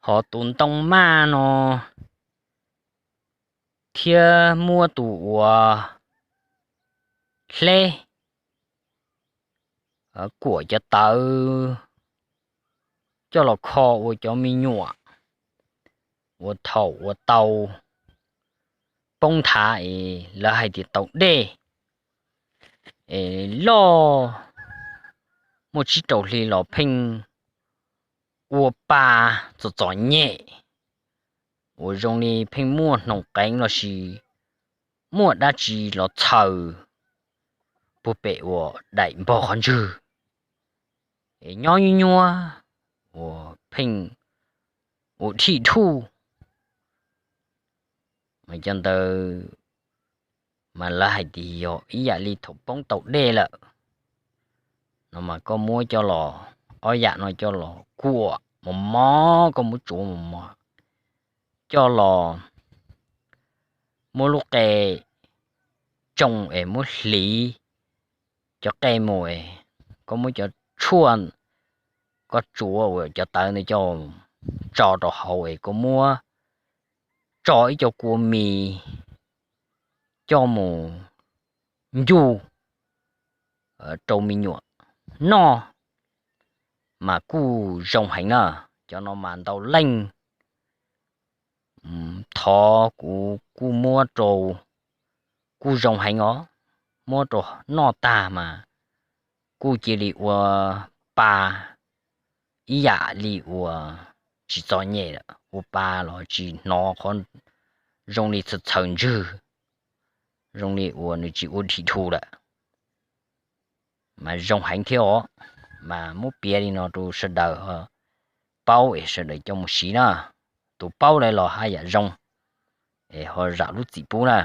Hos tus ntoo maj no thiab muab tus uas hleb kuam cov tawv coj los kho ua cov me nyuam uas thaum uas tau poob nthav es lawv hais tias tau dej es loj, muaj tsib rau hli los pheej ua pa txom txom nyem, uas zoo li pheej muaj hnoos qeev lossis muaj dab tsi los txhaws puag pem uas daim npog qhov ntswg. Es nyob nyuaj nyuaj uas pheej ua dhij dhuj. Mas cov ntawd mas lawv hais tias yog ib yam li thaum poob tau dej lawm no mas koj muab coj los, ob yam no coj los kuam mos mos, koj muab tsuav mos mos, coj los muab lub qe tsoo es muab hliv cov qe mus es koj muab cov tshuaj koj tsuav uas cov tawv ntawd coj tso rau hauv es koj muab tso ib co kua mis coj mus ncuj rau me nyuam noj mas kuj zoo heev na. Cov no mas ntau leej thov kuv kuj muab rau, kuj zoo heev os, muab rau noj tag mas kuj cia li ua pa ib yam li uas tsis txom nyem lawm, ua pa los tsis hnov qhov zoo li txhaws txhaws ntswg, zoo li uas nws tsis ua dhij dhuj lawm. Mas zoo heev thiab os, mas muab piav li no rau sawv daws paub es sawv daws coj mus siv na. Tus paub lawm los haj yam zoo es ho zam lub txim pub na.